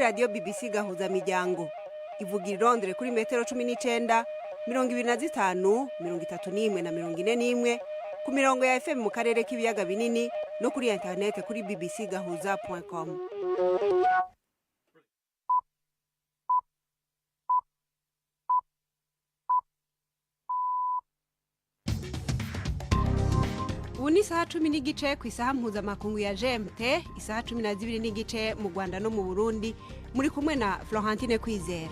Radiyo BBC Gahuza Miryango ivugira i Londres kuri metero 19, 25, 31 na 41, ku mirongo ya FM mu karere k'ibiyaga binini no kuri interinete kuri bbcgahuza.com. Ubu ni isaha 10:15 ku isaha mpuzamakungu ya GMT, isaha 12:15 mu Rwanda no mu Burundi. Muri kumwe na Florentine Kwizera.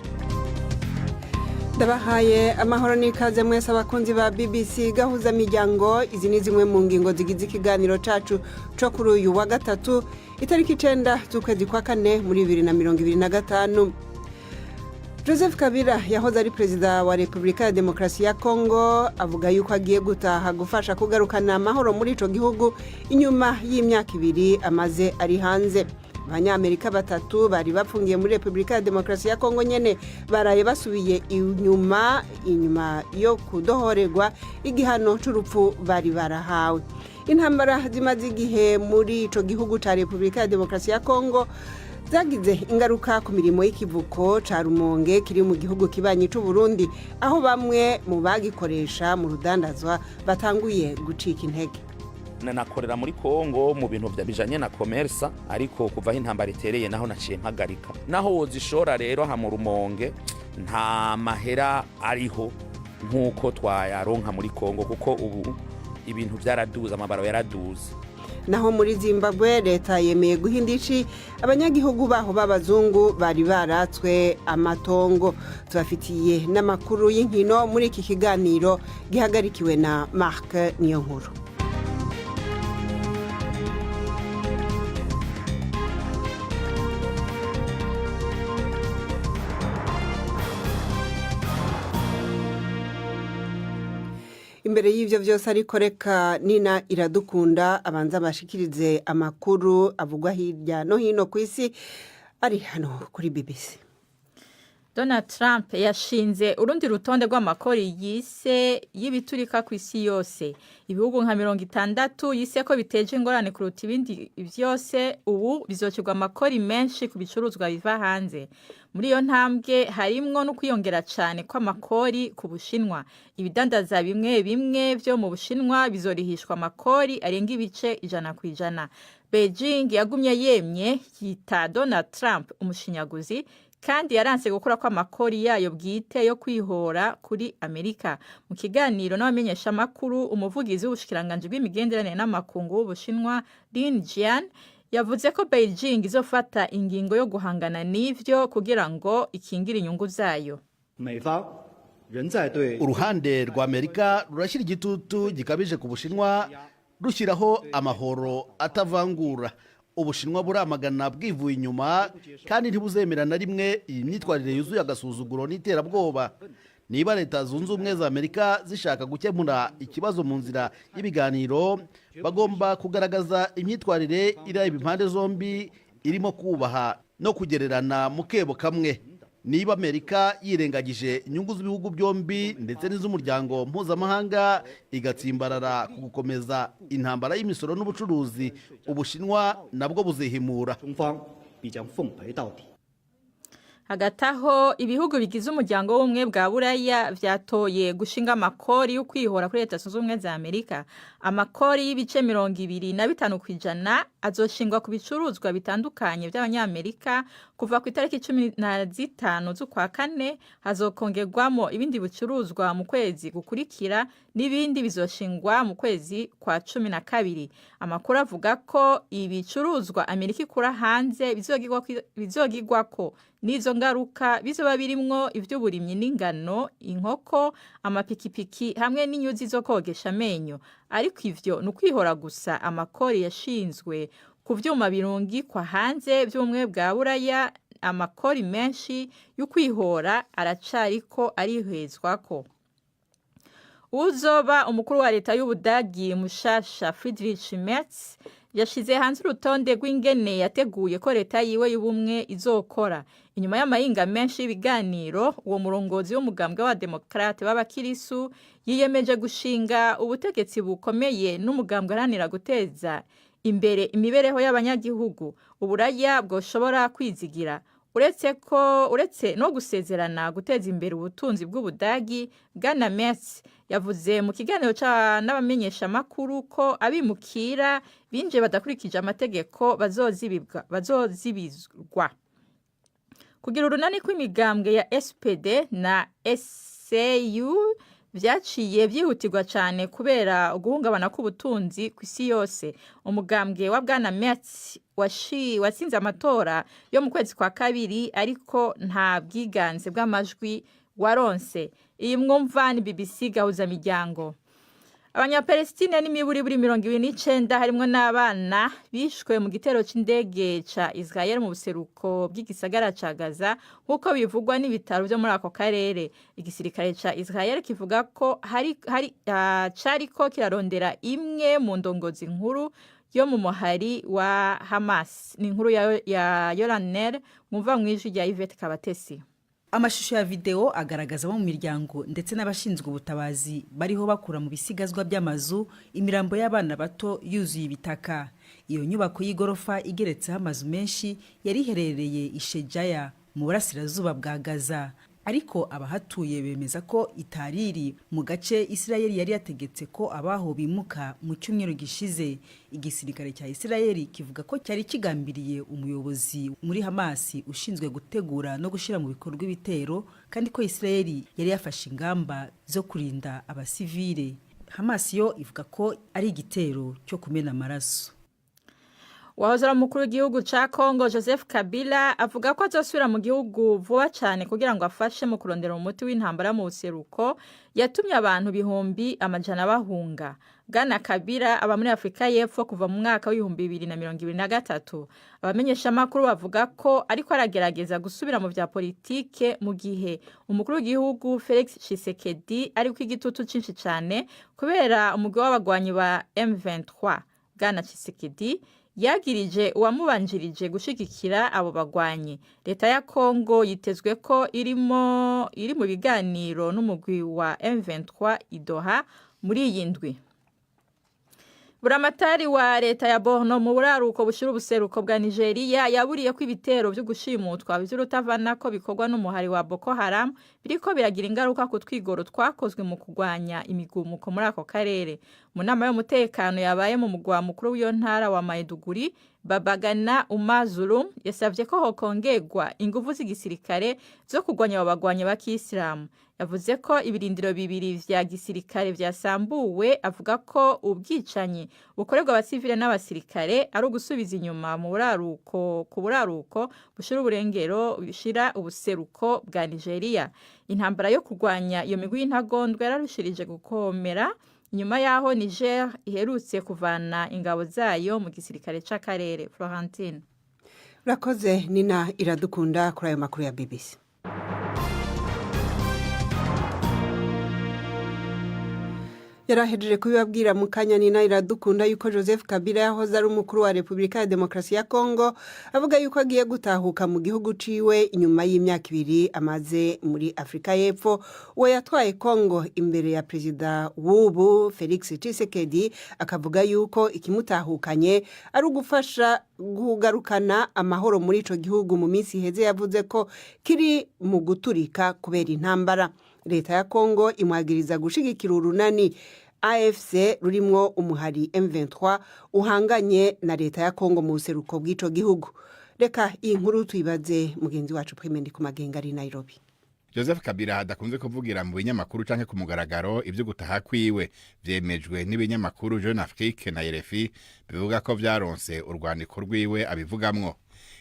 Ndabahaye amahoro n'ikaze mwese abakunzi ba BBC Gahuza Miryango. Izi ni zimwe mu ngingo zigize ikiganiro cacu co kuri uyu wa gatatu, itariki 9 z'ukwezi kwa kane muri 2025. Joseph Kabila yahoze ari perezida wa Repubulika ya Demokarasi ya Kongo avuga yuko agiye gutaha gufasha kugarukana amahoro muri ico gihugu inyuma y'imyaka 2 amaze ari hanze. Abanyamerika batatu bari bafungiye muri Repubulika ya Demokarasi ya Kongo nyene baraye basubiye inyuma inyuma yo kudohorerwa igihano c'urupfu bari barahawe. Intambara zimaze igihe muri ico gihugu ca Repubulika ya Demokarasi ya Kongo zagize ingaruka ku mirimo y'ikivuko ca Rumonge kiri mu gihugu kibanyi c'u Burundi, aho bamwe mu bagikoresha mu rudandazwa batanguye gucika intege. Nakorera muri Kongo mu bintu bijanye na commerce, ariko kuva aho intambara itereye naho naciye mpagarika. Naho wozishora rero ha mu Rumonge nta mahera ariho nk'uko twayaronka muri Kongo, kuko ubu ibintu vyaraduze, amabaro yaraduze. Naho muri Zimbabwe, leta yemeye guha indici abanyagihugu baho b'abazungu bari baratswe amatongo. Tubafitiye n'amakuru y'inkino muri iki kiganiro gihagarikiwe na Mark Niyonkuru. Imbere y'ivyo vyose ariko, reka Nina Iradukunda abanza bashikirize amakuru avugwa hirya no hino ku isi ari hano kuri BBC. Donald Trump yashinze urundi rutonde rw'amakori yise y'ibiturika ku isi yose. Ibihugu nka 60 yise ko biteje ingorane kuruta ibindi vyose ubu bizocirwa amakori menshi ku bicuruzwa biva hanze. Muri iyo ntambwe harimwo no kwiyongera cane kw'amakori ku Bushinwa. Ibidandaza bimwe bimwe vyo mu Bushinwa bizorihishwa amakori arenga 100%. Beijing yagumye yemye yita Donald Trump umushinyaguzi, kandi yaranse gukora kw'amakori yayo bwite yo kwihora kuri Amerika. Mu kiganiro n'abamenyeshamakuru, umuvugizi w'ubushikiranganji bw'imigenderanire n'amakungu w'Ubushinwa, Lin Jian, yavuze ko Beijing izofata ingingo yo guhangana n'ivyo kugira ngo ikingire inyungu zayo. Uruhande rwa Amerika rurashyira igitutu gikabije ku Bushinwa, rushyiraho amahoro atavangura. Ubushinwa buramagana bwivuye inyuma kandi ntibuzemera na rimwe iyi myitwarire yuzuye agasuzuguro n'iterabwoba. Niba Leta Zunze Ubumwe za Amerika zishaka gukemura ikibazo mu nzira y'ibiganiro, bagomba kugaragaza imyitwarire ireba impande zombi, irimo kubaha no kugererana mu kebo kamwe. Niba Amerika yirengagije inyungu z'ibihugu byombi ndetse n'iz'umuryango mpuzamahanga, igatsimbarara ku gukomeza intambara y'imisoro n'ubucuruzi, Ubushinwa nabwo buzihimura. Hagati aho, ibihugu bigize Umuryango w'Ubumwe bwa Buraya vyatoye gushinga amakori yo kwihora kuri Leta Zunze Ubumwe za Amerika. Amakori y'ibice 25% azoshingwa ku bicuruzwa bitandukanye vy'Abanyamerika kuva ku itariki 15 z'ukwa kane. Hazokongerwamo ibindi bicuruzwa mu kwezi gukurikira, n'ibindi bizoshingwa mu kwezi kwa 12. Amakuru avuga ko ibicuruzwa Amerika ikura hanze bizogirwako n'izo ngaruka bizoba birimwo ivy'uburimyi n'ingano, inkoko, amapikipiki hamwe n'inyuzi zo kogesha amenyo. Ariko ivyo ni ukwihora gusa. Amakori yashinzwe ku vyuma birungikwa hanze vy'Ubumwe bwa Buraya, amakori menshi y'ukwihora aracariko arihwezwako. Uzoba umukuru wa leta y'Ubudagi mushasha, Friedrich Merz, yashize hanze urutonde rw'ingene yateguye ko leta yiwe y'ubumwe izokora. Inyuma y'amahinga menshi y'ibiganiro, uwo murongozi w'umugambwe wa Demokrate b'abakirisu yiyemeje gushinga ubutegetsi bukomeye n'umugambwe aharanira guteza imbere imibereho y'abanyagihugu, Uburaya bwoshobora kwizigira. Uretse ko uretse no gusezerana guteza imbere ubutunzi bw'Ubudagi, Bwana Merz yavuze mu kiganiro n'abamenyeshamakuru ko abimukira binjiye badakurikije amategeko bazozibizwa. Kugira urunani kw'imigambwe ya SPD na CSU vyaciye vyihutirwa cane kubera uguhungabana k'ubutunzi kw'isi yose. Umugambwe wa Bwana Merz watsinze amatora yo mu kwezi kwa kabiri, ariko nta bwiganze bw'amajwi waronse. Iyi mwumva ni BBC Gahuzamiryango. Abanyapalestine n'imiburiburi 29, harimwo n'abana, bishwe mu gitero c'indege ca Israel mu buseruko bw'igisagara ca Gaza, nk'uko bivugwa n'ibitaro vyo muri ako karere. Igisirikare ca Israel kivuga ko hari cariko kirarondera imwe mu ndongozi nkuru yo mu muhari wa Hamas. Ni inkuru ya Yolanel mwumva mw'ijwi rya Yvette Kabatesi. Amashusho ya videwo agaragaza abo mu miryango ndetse n'abashinzwe ubutabazi bariho bakura mu bisigazwa by'amazu imirambo y'abana bato yuzuye ibitaka. Iyo nyubako y'igorofa igeretseho amazu menshi yari iherereye i Shejaya mu burasirazuba bwa Gaza, ariko abahatuye bemeza ko itari iri mu gace Isirayeli yari yategetse ko abaho bimuka mu cyumweru gishize. Igisirikare cya Isirayeli kivuga ko cyari kigambiriye umuyobozi muri Hamasi ushinzwe gutegura no gushyira mu bikorwa ibitero, kandi ko Isirayeli yari yafashe ingamba zo kurinda abasivile. Hamasi yo ivuga ko ari igitero cyo kumena amaraso. Wahoze ari umukuru w'igihugu ca Congo Joseph Kabila avuga ko azosubira mu gihugu vuba cyane kugira ngo afashe mu kurondera umuti w'intambara mu buseruko yatumye abantu bihumbi amajana bahunga. Bwana Kabila aba muri Afurika y'Epfo kuva mu mwaka w'2023. Abamenyeshamakuru bavuga ko ariko aragerageza gusubira mu vya politike mu gihe umukuru w'igihugu Felix Tshisekedi ariko igitutu cinshi cane kubera umugwi w'abagwanyi ba M23. Bwana Tshisekedi yagirije uwamubanjirije gushigikira abo bagwanyi. Leta ya Kongo yitezwe ko irimo iri mu biganiro n'umugwi wa M23 i Doha muri iyi ndwi. Buramatari wa leta ya Borno mu buraruko bushira ubuseruko bwa Nigeria yaburiye ko ibitero vyo gushimutwa vy'urutavanako bikorwa n'umuhari wa Boko Haram biriko biragira ingaruka ku twigoro twakozwe mu kugwanya imigumuko muri ako karere. Mu nama y'umutekano yabaye mu mugwa mukuru w'iyo ntara wa Maiduguri, Babagana Umar Zulum yasavye ko hokongerwa inguvu z'igisirikare zo kugwanya abo bagwanyi ba kisilamu. Yavuze ko ibirindiro bibiri vya gisirikare vyasambuwe, avuga ko ubwicanyi bukorerwa abasivile n'abasirikare ari ugusubiza inyuma mu buraruko ku buraruko bushira uburengero bushira ubuseruko bwa Nigeria. Intambara yo kurwanya iyo migwi y'intagondwa yararushirije gukomera inyuma yaho Niger iherutse kuvana ingabo zayo mu gisirikare c'akarere. Florentine. Urakoze Nina Iradukunda kuri ayo makuru ya BBC. Yarahejeje kubibabwira mu kanya Nina Iradukunda yuko Joseph Kabila yahoze ari umukuru wa Repubulika ya Demokarasi ya Kongo avuga yuko agiye gutahuka mu gihugu ciwe inyuma y'imyaka 2 amaze muri Afurika y'Epfo. Uwo yatwaye Kongo imbere ya perezida w'ubu Felix Tshisekedi akavuga yuko ikimutahukanye ari ugufasha kugarukana amahoro muri ico gihugu mu minsi iheze yavuze ko kiri mu guturika kubera intambara. Leta ya Kongo imwagiriza gushigikira urunani AFC rurimwo umuhari M23 uhanganye na leta ya Kongo mu buseruko bw'ico gihugu. Reka iyi nkuru tuyibaze mugenzi wacu Prime ku Magenga ari Nairobi. Joseph Kabila adakunze kuvugira mu binyamakuru canke ku mugaragaro ivyo gutaha kwiwe vyemejwe n'ibinyamakuru Jeune Afrique na RFI, bivuga ko vyaronse urwandiko rwiwe abivugamwo.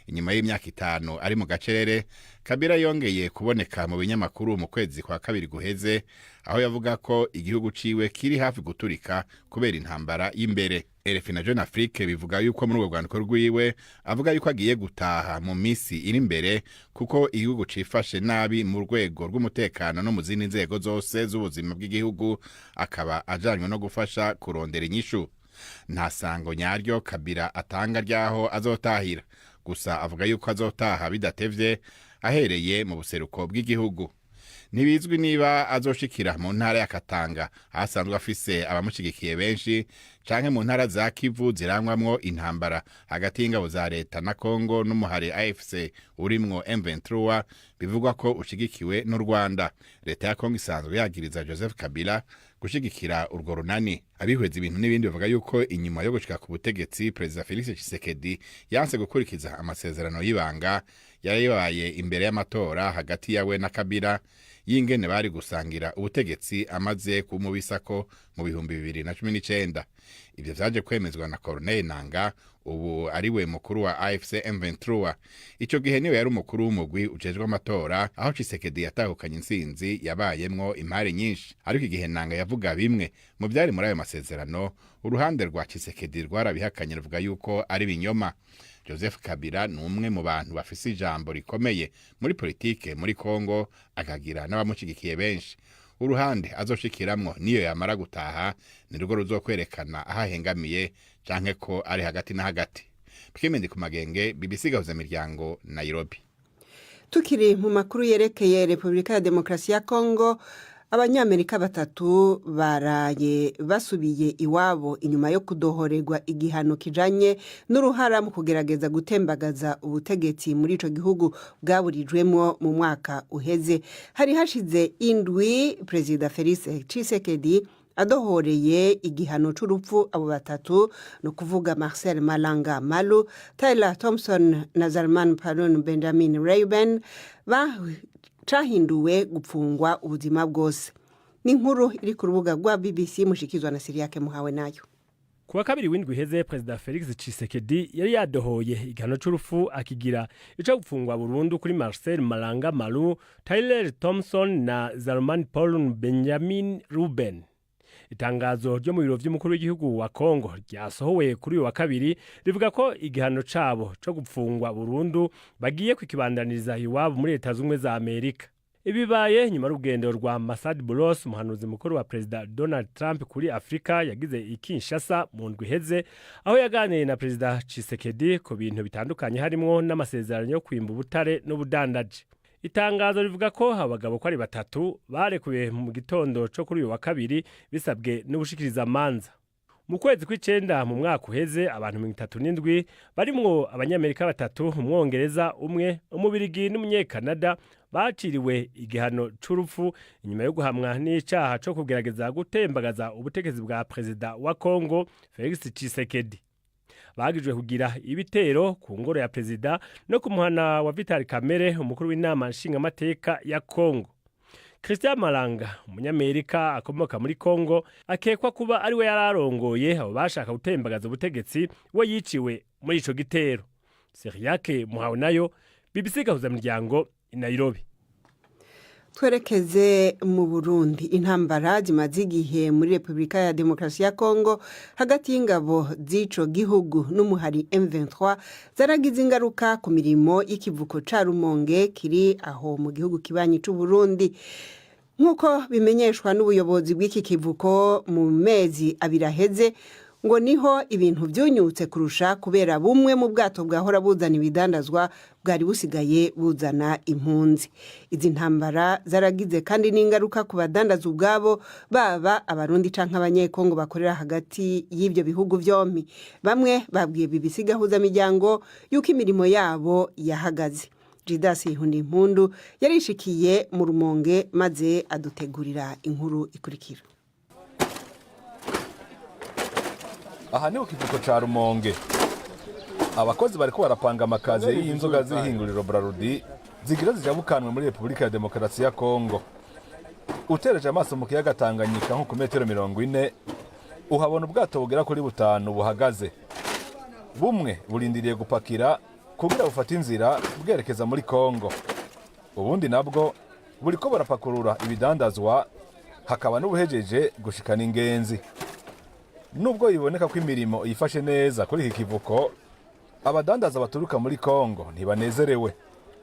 Inyuma y'imyaka 5 ari mu gacerere, Kabila yongeye kuboneka mu binyamakuru mu kwezi kwa kabiri guheze, aho yavuga ko igihugu ciwe kiri hafi guturika kubera intambara y'imbere. RFI na Jeune Afrique bivuga yuko muri urwo rwandiko rwiwe avuga yuko agiye gutaha mu misi iri imbere, kuko igihugu cifashe nabi mu rwego rw'umutekano no mu zindi nzego zose z'ubuzima bw'igihugu, akaba ajanywe no gufasha kurondera inyishu. Nta sango nyaryo Kabila atanga ryaho azotahira, gusa avuga yuko azotaha bidatevye ahereye mu buseruko bw'igihugu. Ntibizwi niba azoshikira mu ntara ya Katanga ahasanzwe afise abamushigikiye benshi, canke mu ntara za Kivu zirangwamwo intambara hagati y'ingabo za leta na Kongo n'umuhari AFC urimwo M23 bivugwa ko ushigikiwe n'u Rwanda. Leta ya Kongo isanzwe yagiriza Joseph Kabila gushigikira urwo runani. Abihweza ibintu n'ibindi bavuga yuko inyuma yo gushika ku butegetsi, Perezida Felix Tshisekedi yanse gukurikiza amasezerano y'ibanga yari yabaye imbere y'amatora hagati yawe na Kabila y'ingene bari gusangira ubutegetsi amaze kumubisako mu 2019. Ivyo vyaje kwemezwa na Corneille Nanga, ubu ariwe mukuru wa AFC M23. Ico gihe niwe yari umukuru w'umugwi ujejwe amatora, aho Tshisekedi yatahukanye intsinzi yabayemwo impari nyinshi. Ariko igihe Nanga yavuga bimwe mu vyari muri ayo masezerano, uruhande rwa Tshisekedi rwarabihakanye, ruvuga yuko ari binyoma. Joseph Kabila ni umwe mu bantu bafise ijambo rikomeye muri politike muri Kongo, akagira n'abamushigikiye benshi. Uruhande azoshikiramwo niyo yamara gutaha ni rwo ruzokwerekana aho ahengamiye canke ko ari hagati na hagati. Pwimendi ku Magenge, BBC Gahuza Miryango, Nairobi. Tukiri mu makuru yerekeye Repubulika ya Demokarasi ya Kongo, Abanyamerika batatu baraye basubiye iwabo inyuma yo kudohorerwa igihano kijanye n'uruhara mu kugerageza gutembagaza ubutegetsi muri ico gihugu bwaburijwemwo mu mwaka uheze. Hari hashize indwi Perezida Felix Tshisekedi adohoreye igihano c'urupfu abo batatu, ni ukuvuga Marcel Malanga Malu, Tyler Thompson na Zalman Palun Benjamin Reuben, cahinduwe gupfungwa ubuzima bwose. Ni inkuru iri ku rubuga rwa BBC, mushikizwa na Siriyake Muhawe nayo. Kuwa kabiri w'indwi iheze, Perezida Felix Tshisekedi yari yadohoye igihano c'urupfu akigira ico gupfungwa burundu kuri Marcel Malanga Malu, Tyler Thompson na Zalman Paul Benjamin Ruben. Itangazo ryo mu biro vy'umukuru w'igihugu wa Kongo ryasohowe kuri uyu wa kabiri rivuga ko igihano cabo co gupfungwa burundu bagiye kukibandaniriza iwabo muri Leta Z'Ubumwe za Amerika. Ibibaye nyuma y'urugendo rwa Masad Boulos, umuhanuzi mukuru wa Perezida Donald Trump kuri Afrika, yagize i Kinshasa mu ndwi iheze, aho yaganiriye na Perezida Tshisekedi ku bintu bitandukanye, harimwo n'amasezerano yo kwimba ubutare n'ubudandaji. Itangazo rivuga ko abagabo ko ari batatu barekuwe mu gitondo co kuri uyu wa kabiri bisabwe n'ubushikirizamanza. Mu kwezi kw'icenda mu mwaka uheze, abantu 37 barimwo Abanyamerika batatu, Umwongereza umwe, Umubirigi n'Umunyekanada baciriwe igihano c'urupfu inyuma yo guhamwa n'icaha co kugerageza gutembagaza ubutegetsi bwa perezida wa Kongo Felix Tshisekedi. Bagijwe kugira ibitero ku ngoro ya perezida no ku muhana wa Vital Kamerhe, umukuru w'inama nshingamateka ya Kongo. Christian Malanga, Umunyamerika akomoka muri Kongo, akekwa kuba ari we yararongoye abo bashaka gutembagaza ubutegetsi, we yiciwe muri ico gitero. Siriyake Muhawe nayo, BBC Gahuza Miryango, i Nairobi. Twerekeze mu Burundi. Intambara zimaze igihe muri Repubulika ya Demokarasi ya Kongo hagati y'ingabo z'ico gihugu n'umuhari M23 zaragize ingaruka ku mirimo y'ikivuko ca Rumonge kiri aho mu gihugu kibanyi c'u Burundi. Nk'uko bimenyeshwa n'ubuyobozi bw'iki kivuko, mu mezi 2 aheze ngo niho ibintu byunyutse kurusha, kubera bumwe mu bwato bwahora buzana ibidandazwa bwari busigaye buzana impunzi. Izi ntambara zaragize kandi n'ingaruka ku badandaza ubwabo, baba Abarundi canke Abanyekongo bakorera hagati y'ibyo bihugu vyompi. Bamwe babwiye BBC Gahuzamiryango yuko imirimo yabo yahagaze. Jidas Impundu yarishikiye mu Rumonge maze adutegurira inkuru ikurikira. Aha ni ku kivuko ca Rumonge. Abakozi bariko barapanga amakaziye y'inzoga z'ihinguriro Brarudi zigira zijabukanwe muri Repubulika ya Demokarasi ya Kongo. Utereje amaso mu kiyaga Tanganyika nko ku metero 40, uhabona ubwato bugera kuri butanu buhagaze. Bumwe burindiriye gupakira kugira bufate inzira bwerekeza muri Kongo, ubundi nabwo buriko burapakurura ibidandazwa, hakaba n'ubuhejeje gushikana ingenzi. Nubwo biboneka ko imirimo yifashe neza kuri iki kivuko, abadandaza baturuka muri Kongo ntibanezerewe.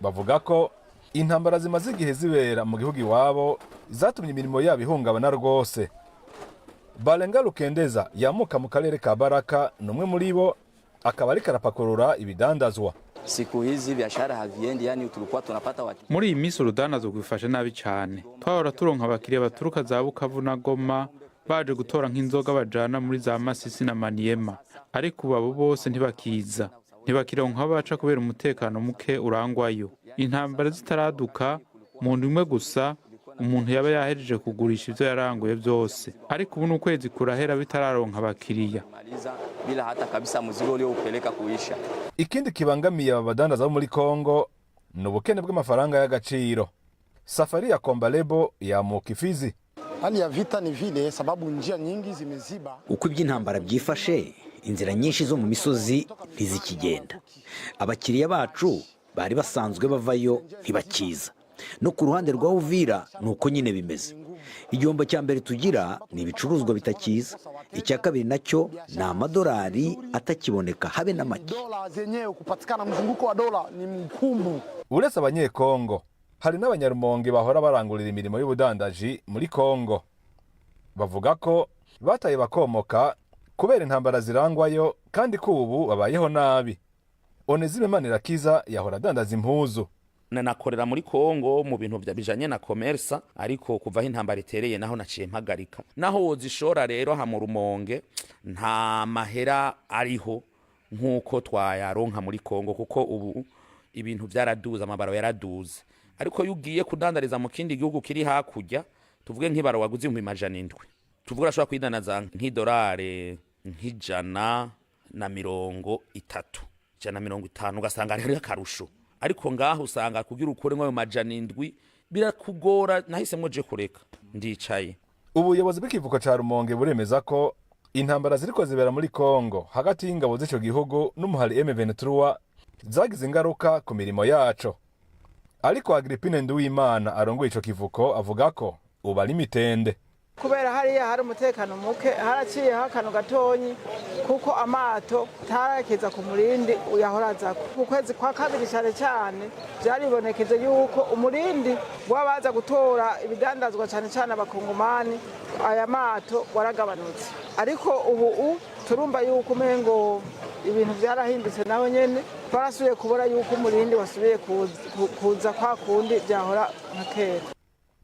Bavuga ko intambara zimaze igihe zibera mu gihugu iwabo zatumye imirimo yabo ihungabana rwose. Barenga Rukendeza yamuka mu karere ka Baraka ni umwe muri bo, akaba ariko arapakurura ibidandazwa. Siku hizi biashara haviendi, yani tulikuwa tunapata watu. Muri iyi minsi urudandazwa rwifashe nabi cyane. Twahora turonka abakiriya baturuka za Bukavu na Goma baje gutora nk'inzoga bajana muri za Masisi na Maniema, ariko ubu abo bose ntibakiza, ntibakironka aho baca kubera umutekano muke urangwayo. Intambara zitaraduka, mu ndwi imwe gusa umuntu yaba yahejeje kugurisha ivyo yaranguye byose, ariko ubu n'ukwezi kurahera bitararonka abakiriya. Maliza bila hata kabisa mzigo ulioupeleka kuisha. Ikindi kibangamiye aba badandaza bo muri Kongo ni ubukene bw'amafaranga y'agaciro. Safari ya Kombalebo yamuka Ifizi. Hali ya vita ni vile sababu njia nyingi zimeziba. Uko iby'intambara byifashe, inzira nyinshi zo mu misozi ntizikigenda. Abakiriya bacu bari basanzwe bavayo ntibakiza. No ku ruhande rwa Uvira ni uko nyine bimeze. Igihombo cya mbere tugira ni ibicuruzwa bitakiza, icya kabiri nacyo ni amadolari atakiboneka habe na make. Dola zenyewe kupatikana, mzunguko wa dola ni mkumbu. Uretse Abanyekongo, hari n'Abanyarumonge bahora barangurira imirimo y'ubudandaji muri Kongo. Bavuga ko bataye bakomoka kubera intambara zirangwayo, kandi ko ubu babayeho nabi. Onezime Manirakiza yahora adandaza impuzu. Nakorera muri Kongo mu bintu bijanye na commerce, ariko kuva aho intambara itereye naho naciye mpagarika. Naho wozishora rero aha mu Rumonge, nta mahera ariho nk'uko twayaronka muri Kongo, kuko ubu ibintu vyaraduze, amabaro yaraduze. Ariko iyo ugiye kudandariza mu kindi gihugu kiri hakurya, tuvuge nk'ibaro waguze 700,000, tuvuge urashobora kwidandaza nk'idolari nk'130, 150, ugasanga hariho akarusho. Ariko ngaho usanga kugira ukure nk'ayo 700 birakugora. Nahisemwo je kureka, ndicaye. Ubuyobozi bw'ikivuko ca Rumonge buremeza ko intambara ziriko zibera muri Kongo hagati y'ingabo z'ico gihugu n'umuhari M23 zagize ingaruka ku mirimo yaco. Ariko Agrippine Nduwimana arongoye ico kivuko avuga ko ubu ari mitende. Kubera hariya hari umutekano muke, haraciyeho akantu gatonyi kuko amato tarakiza ku murindi uyahora azako. Mu kwezi kwa kabiri cyane cyane byaribonekeje yuko umurindi w'abaza gutora ibidandazwa, cyane cyane Abakongomani, aya mato waragabanutse. Ariko ubu turumva yuko umengo ibintu byarahindutse, naho nyene barasubiye kubura yuko umurindi wasubiye kuza kwa kundi byahora nka kera.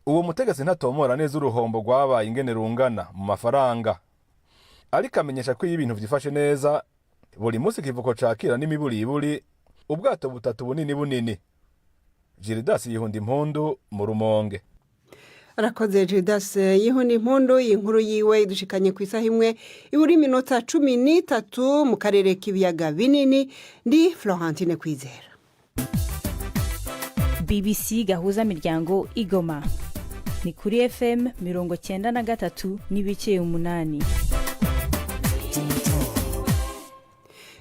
Uwo mutegetsi ntatomora neza uruhombo rwabaye ingene rungana mu mafaranga, ariko amenyesha ko iyo ibintu vyifashe neza, buri munsi ikivuko cakira n'imiburiburi ubwato butatu bunini bunini. Gildas Yihunda Impundu mu Rumonge. Arakoze Judas Yihunda Impundu. Iyi nkuru yiwe idushikanye ku isaha 1:13 mu karere k'ibiyaga binini. Ndi Florentine Kwizera. BBC Gahuza Miryango Igoma ni kuri FM 93.8.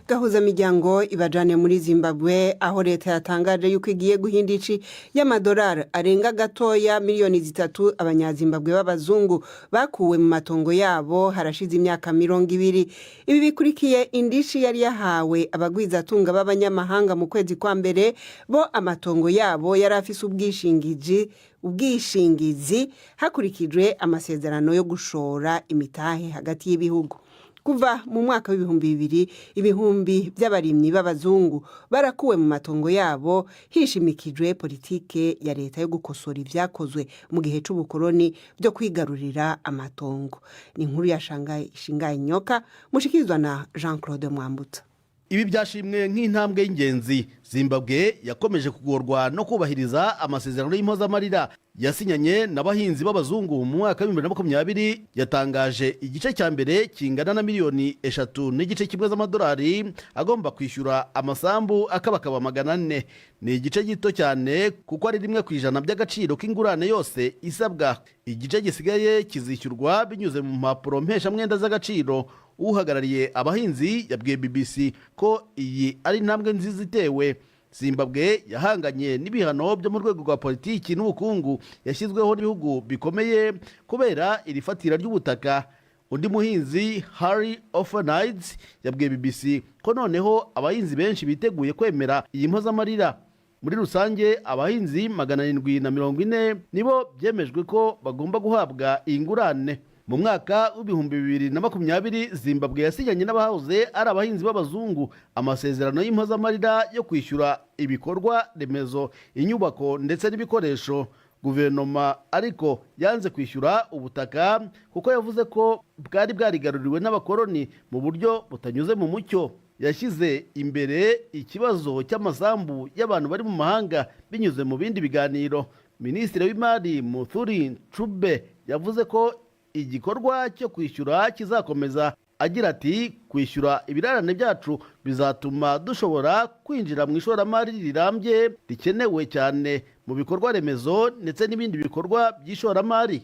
Gahuza miryango ibajane muri Zimbabwe, aho leta yatangaje yuko igiye guhinda ici y'amadolari arenga gatoya miliyoni 3 Abanyazimbabwe b'abazungu bakuwe mu matongo yabo harashize imyaka 20. Ibi bikurikiye indishi yari yahawe abagwizatunga b'abanyamahanga mu kwezi kwa mbere, bo amatongo yabo yari afise ubwishingizi hakurikijwe amasezerano yo gushora imitahe hagati y'ibihugu. Kuva mu mwaka w'2000, ibihumbi by'abarimyi b'abazungu barakuwe mu matongo yabo hishimikijwe politike ya leta yo gukosora ibyakozwe mu gihe c'ubukoroni byo kwigarurira amatongo. Ni inkuru ya Shangayi Shingayi Nyoka, mushikirizwa na Jean Claude Mwambutsa. Ibi byashimwe nk'intambwe y'ingenzi. Zimbabwe yakomeje kugorwa no kubahiriza amasezerano y'impozamarira yasinyanye n'abahinzi b'abazungu mu mwaka wa 2020. Yatangaje igice cya mbere kingana na miliyoni 3.5 z'amadolari agomba kwishyura amasambu akabakaba 400. Ni igice gito cyane kuko ari 1% by'agaciro k'ingurane yose isabwa. Igice gisigaye kizishyurwa binyuze mu mpapuro mpeshamwenda z'agaciro. Uhagarariye abahinzi yabwiye BBC ko iyi ari intambwe nziza itewe. Zimbabwe yahanganye n'ibihano byo mu rwego rwa politiki n'ubukungu yashyizweho n'ibihugu bikomeye kubera iri fatira ry'ubutaka. Undi muhinzi, Harry Orphanides, yabwiye BBC ko noneho abahinzi benshi biteguye kwemera iyi mpozamarira. Muri rusange, abahinzi 740 nibo byemejwe ko bagomba guhabwa iyi ngurane. Mu mwaka w'2020, Zimbabwe yasinyanye n'abahoze ari abahinzi b'abazungu amasezerano y'impozamarira yo kwishyura ibikorwa remezo, inyubako ndetse n'ibikoresho. Guverinoma ariko yanze kwishyura ubutaka kuko yavuze ko bwari bwarigaruriwe n'abakoloni mu buryo butanyuze mu mucyo. Yashyize imbere ikibazo cy'amasambu y'abantu bari mu mahanga binyuze mu bindi biganiro. Minisitiri w'Imari Mthuli Ncube yavuze ko igikorwa cyo kwishyura kizakomeza, agira ati: "Kwishyura ibirarane byacu bizatuma dushobora kwinjira mu ishoramari rirambye rikenewe cyane mu bikorwa remezo ndetse n'ibindi bikorwa by'ishoramari."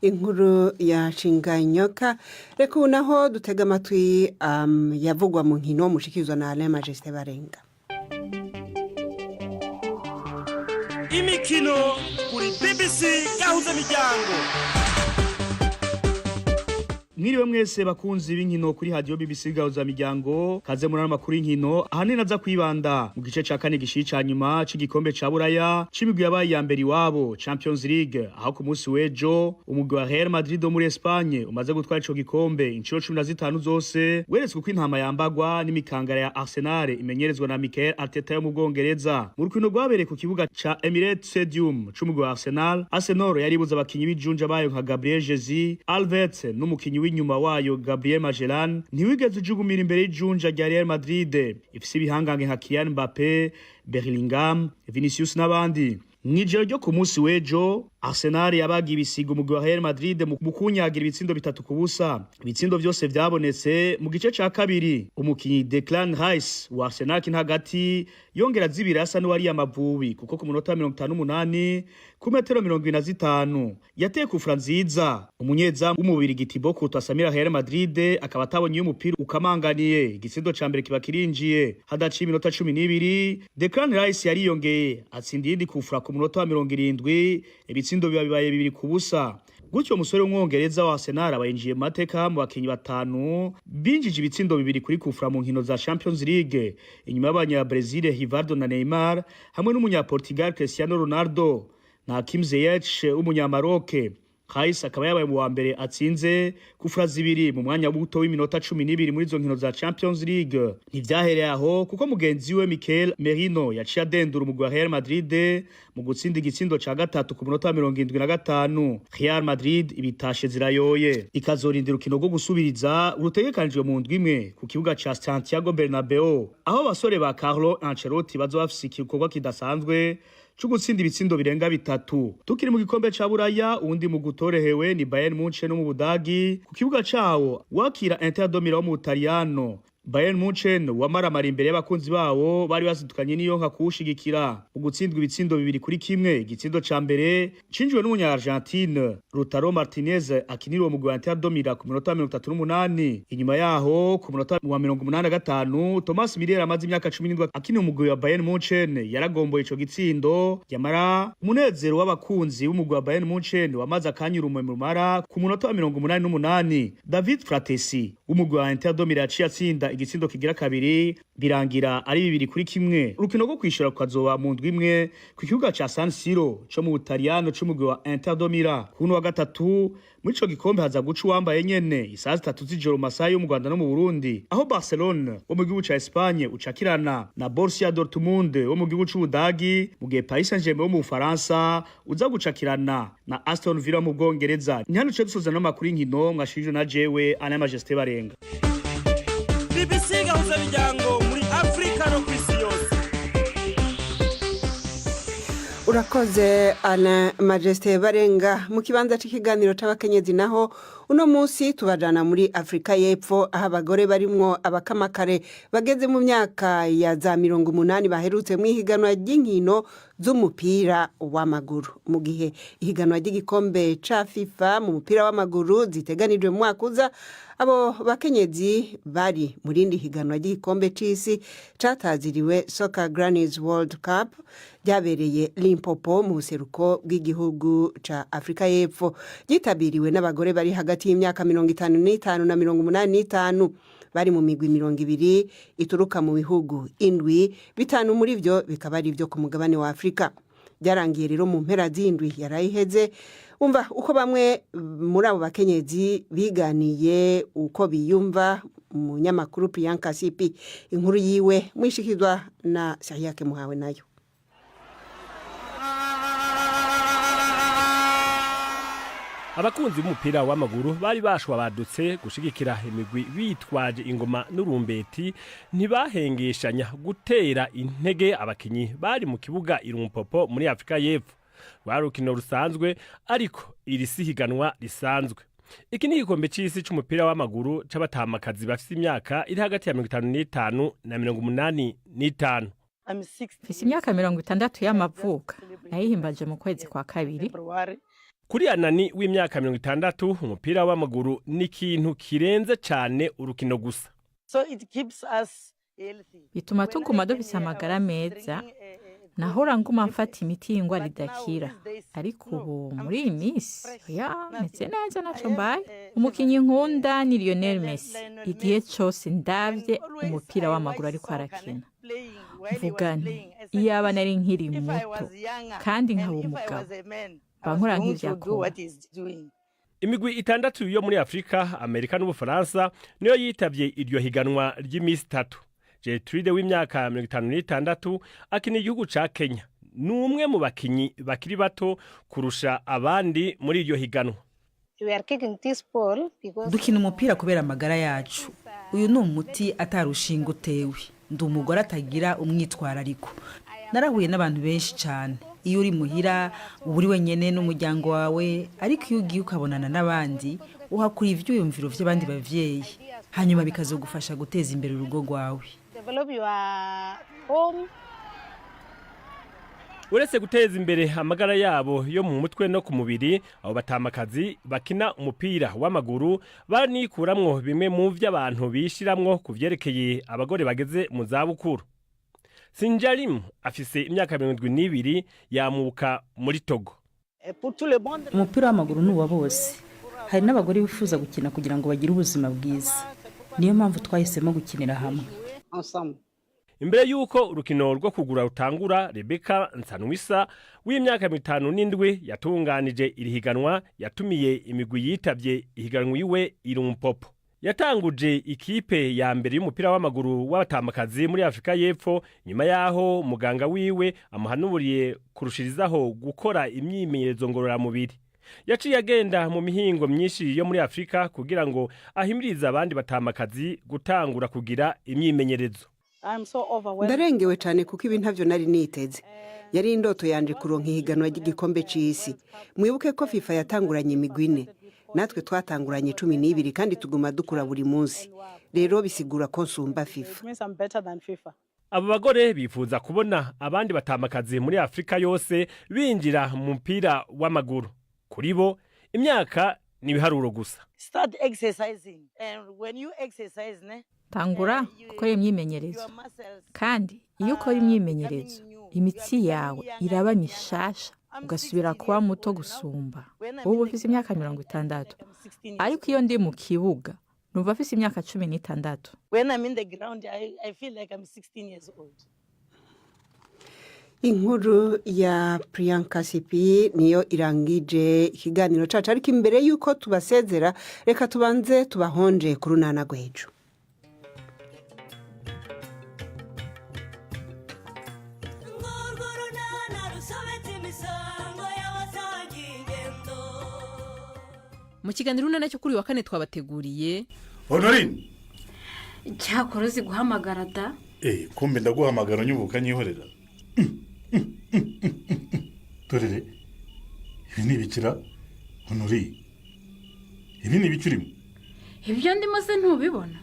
Inkuru ya Shinganyoka. Reka ubu naho dutega amatwi yavugwa mu nkino, mushikirizwa na Alain Majesté Barenga. Imikino kuri BBC Gahuza Miryango. Mwiriwe mwese bakunzi b'inkino kuri radio BBC Gahuza Miryango, kaze muri amakuru y'inkino. Ahanini aza kwibanda mu gice ca kane gishiye ca nyuma c'igikombe ca Buraya c'imigwi yabaye iya mbere iwabo, Champions League, aho ku munsi w'ejo umugwi wa Real Madrid wo muri Espagne umaze gutwara ico gikombe incuro 15 zose weretswe uko intama yambagwa n'imikangara ya Arsenal imenyerezwa na Mikel Arteta yo mu Bwongereza. Mu rukino rwabereye ku kibuga ca Emirates Stadium c'umugwi wa Arsenal, Arsenal yaribuze abakinyi b'ijunja bayo nka Gabriel Jesus, Alves n'umukinyi w'inyuma wayo Gabriel Magellan, ntiwigeze ujugumira imbere y'ijunja rya Real Madrid ifise ibihangange nka Kylian Mbappe, Bellingham, Vinicius n'abandi. Mw'ijoro ryo ku munsi w'ejo Arsenal yabaga ibisiga umugwi wa Real Madrid mu kunyagira ibitsindo 3-0. Ibitsindo vyose vyabonetse mu gice ca kabiri. Umukinyi Declan Rice wa Arsenal kina hagati yongera zibiri asa n'uwari amavubi, kuko ku munota 58 ku metero 75 yateye kufra nziza, umunyezamu w'umubiri Thibaut Courtois asamira Real Madrid akaba atabonye iyo umupira ukamanganiye. Igitsindo ca mbere kiba kirinjiye hadaciye iminota 12. Declan Rice yariyongeye atsinda iyindi kufra ku munota wa 70, ibitsindo biba bibaye 2-0. Gutyo umusore w'umwongereza wa Arsenal aba yinjiye mu mateka mu bakinyi batanu binjije ibitsindo bibiri kuri kufra mu nkino za Champions League, inyuma y'abanya Brazil Rivaldo na Neymar hamwe n'umunya Portugal Cristiano Ronaldo na Hakim Ziyech w'umunyamaroke. Rice akaba yabaye mu wa mbere atsinze kufra zibiri mu mwanya muto w'iminota 12 muri izo nkino za Champions League. Ntivyahereye aho, kuko mugenzi we Mikel Merino yaciye adendura umugwi wa Real Madrid mu gutsinda igitsindo ca gatatu ku munota wa 75. Real Madrid ibitashe zirayoye, ikazorindira urukino rwo gusubiriza rutegekanijwe mu ndwi imwe ku kibuga ca Santiago Bernabeu, aho abasore ba Carlo Ancelotti bazoba bafise igikorwa kidasanzwe co gutsinda ibitsindo birenga bitatu. Tukiri mu gikombe ca Buraya, uwundi mu gutorehewe ni Bayern Munchen no mu Budagi, ku kibuga cawo wakira Inter de Milan mu Butaliyano. Bayern Munchen wamaramara imbere y'abakunzi bawo bari basidukanye n'iyo nka kuwushigikira mu gutsindwa ibitsindo 2-1. Igitsindo ca mbere cinjiwe n'umunya Argentine Lautaro Martinez akinira uwo mugwi wa Inter de Milan ku minota 38. Inyuma yaho ku munota wa 85, Thomas Müller amaze imyaka 17 akinira umugwi wa Bayern Munchen yaragomboye ico gitsindo. Yamara umunezero w'abakunzi b'umugwi wa Bayern Munchen wamaze akanya urumwe rumara. Ku munota wa 88, David Frattesi w'umugwi wa Inter de Milan yaciye atsinda igitsindo kigira kabiri, birangira ari 2-1. Urukino rwo kwishura rukazoba mu ndwi imwe ku kibuga ca San Siro co mu Butaliyano c'umugwi wa Inter de Milan. Kuno wa gatatu muri ico gikombe haza guca uwambaye nyene isaha 3 z'ijoro mu masaha yo mu Rwanda no mu Burundi, aho Barcelona wo mu gihugu ca Espagne ucakirana na Borussia Dortmund wo mu gihugu c'Ubudagi, mu gihe Paris Saint-Germain wo mu Bufaransa uza gucakirana na Aston Villa mu Bwongereza. Ni hano duce dusoza n'amakuru y'inkino mwashirijwe na jewe Alain Majesté Barenga. BBC Gahuza Miryango muri Afrika no kw'isi yose. Urakoze Alain Majesté Barenga. Mu kibanza cy'ikiganiro c'abakenyezi naho, uno munsi tubajana muri Afurika y'Epfo, aho abagore barimwo abakamakare bageze mu myaka ya za 80 baherutse mu ihiganwa ry'inkino z'umupira w'amaguru, mu gihe ihiganwa ry'igikombe ca FIFA mu mupira w'amaguru ziteganijwe mu mwaka uza. Abo bakenyezi bari mu rindi higanwa ry'igikombe c'isi cataziriwe Soccer Grannies World Cup, ryabereye Limpopo mu buseruko bw'igihugu ca Afurika y'Epfo, ryitabiriwe n'abagore bari hagati y'imyaka 55 na 85. Bari mu migwi 20 ituruka mu bihugu indwi, bitanu muri vyo bikaba ari ivyo ku mugabane wa Afurika. Byarangiye rero mu mpera z'indwi yarayiheze. Umva uko bamwe muri abo bakenyezi biganiye uko biyumva umunyamakuru Priyanka Sipi. Inkuru yiwe mwishikizwa na Shariyake Muhawe nayo. Abakunzi b'umupira w'amaguru bari bashwa badutse gushigikira imigwi bitwaje ingoma n'urumbeti, ntibahengeshanya gutera intege abakinyi bari mu kibuga irumpopo muri Afurika y'Epfo. Rwari urukino rusanzwe, ariko iri si higanwa risanzwe. Iki ni igikombe c'isi c'umupira w'amaguru c'abatamakazi bafise imyaka iri hagati ya 55 na 85. Mfise imyaka 60 y'amavuka, nayihimbaje mu kwezi kwa kabiri. Kuri Anani w'imyaka 60, umupira w'amaguru ni ikintu kirenze cane urukino gusa. Bituma tuguma dufise amagara meza. Nahora nguma mfata imiti y'ingwara idakira, ariko ubu muri iyi minsi oya, meze neza, naco mbaye. Umukinyi nkunda ni Lionel Messi. Igihe cose ndavye umupira w'amaguru ariko arakina, mvuga nti iyaba nari nkiri muto kandi nkaba umugabo, mba nkora nk'ivyo akora. Imigwi itandatu yo muri Afurika, Amerika n'Ubufaransa niyo yitavye iryo higanwa ry'imisi 3. Gertrude w'imyaka 56 akina igihugu ca Kenya. Ni umwe mu bakinyi bakiri bato kurusha abandi muri iryo higanwa. Dukina umupira kubera amagara yacu. Uyu ni umuti atarushinga utewe. Ndi umugore atagira umwitwarariko. Narahuye n'abantu benshi cyane. Iyo uri muhira uba uri wenyine n'umuryango wawe, ariko iyo ugiye ukabonana n'abandi uhakura ivyiyumviro by'abandi bavyeyi, hanyuma bikazogufasha guteza imbere urugo rwawe. Uretse guteza imbere amagara yabo yo mu mutwe no ku mubiri, abo batamakazi bakina umupira w'amaguru banikuramwo bimwe mu vy'abantu bishiramwo ku vyerekeye abagore bageze mu zabukuru. Sinjarim afise imyaka 72, yamuka muri Togo. Umupira w'amaguru ni uwa bose. Hari n'abagore bifuza gukina kugira ngo bagire ubuzima bwiza. Niyo mpamvu twahisemo gukinira hamwe. Imbere y'uko urukino rwo kugura rutangura, Rebecca Nsanwisa w'imyaka 57 yatunganije iri higanwa yatumiye imigwi yitavye ihiganwa iwe irumpopo. Yatanguje ikipe ya mbere y'umupira w'amaguru w'abatamakazi muri Afurika y'Epfo nyuma y'aho muganga wiwe amuhanuriye kurushirizaho gukora imyimenyerezo ngororamubiri. Yaciye agenda mu mihingo myinshi yo muri Afurika kugira ngo ahimirize abandi batamakazi gutangura kugira imyimenyerezo. Ndarengewe cyane kuko ibi ntabyo nari niteze. Yari indoto yanje kuronka ihiganwa ry'igikombe c'isi. Mwibuke ko FIFA yatanguranye imigwi ine, natwe twatanguranye 12, kandi tuguma dukura buri munsi. Rero bisigura ko nsumba FIFA. Abo bagore bifuza kubona abandi batamakazi muri Afurika yose binjira mu mupira w'amaguru. Kuri bo imyaka ni ibiharuro gusa. Tangura gukora imyimenyerezo, kandi iyo ukora imyimenyerezo imitsi yawe iraba mishasha, ugasubira kuba muto gusumba. Ubu ufise imyaka 60, ariko iyo ndi mu kibuga numva afise imyaka 16. Inkuru ya Priyanka Sipi niyo irangije ikiganiro cacu, ariko imbere y'uko tubasezera reka tubanze tubahonje ku runana rw'ejo. Mu kiganiro Urunana cyo kuri uyu wa kane twabateguriye: Honorine! Cyakora uzi guhamagara da! Kumbe ndaguhamagara unyubuka nyihorera. Dorere, ibi ni ibikira Honori? Ibi ni ibiki urimo? Ibyo ndimo se ntubibona?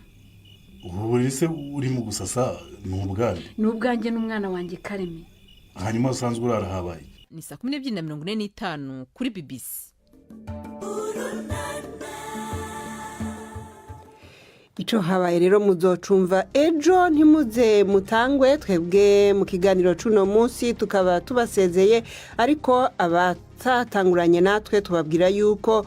Ubu buriri se urimo gusasa ni ubwanjye? Ni ubwanjye n'umwana wanjye Kareme. Hanyuma usanzwe urara habaye? Ni saa 12:45 kuri BBC. Ico habaye rero muzocumva ejo, ntimuze mutangwe. Twebwe mu kiganiro c'uno munsi tukaba tubasezeye, ariko aba Abatatanguranye natwe, tubabwira yuko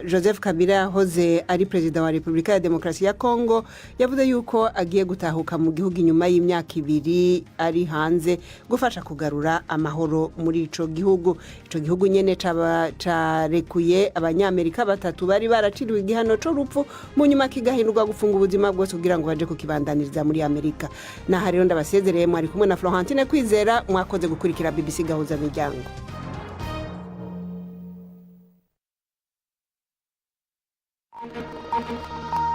Joseph Kabila yahoze ari perezida wa Repubulika ya Demokarasi ya Kongo yavuze yuko agiye gutahuka mu gihugu inyuma y'imyaka 2 ari hanze gufasha kugarura amahoro muri ico gihugu. Ico gihugu nyene carekuye Abanyamerika batatu bari baraciriwe igihano c'urupfu, mu nyuma kigahindurwa gufunga ubuzima bwose, kugira ngo baje kukibandaniriza muri Amerika. Naha rero ndabasezereye. Mwari kumwe na Florentine Kwizera. Mwakoze gukurikira BBC Gahuza Miryango. Thank you.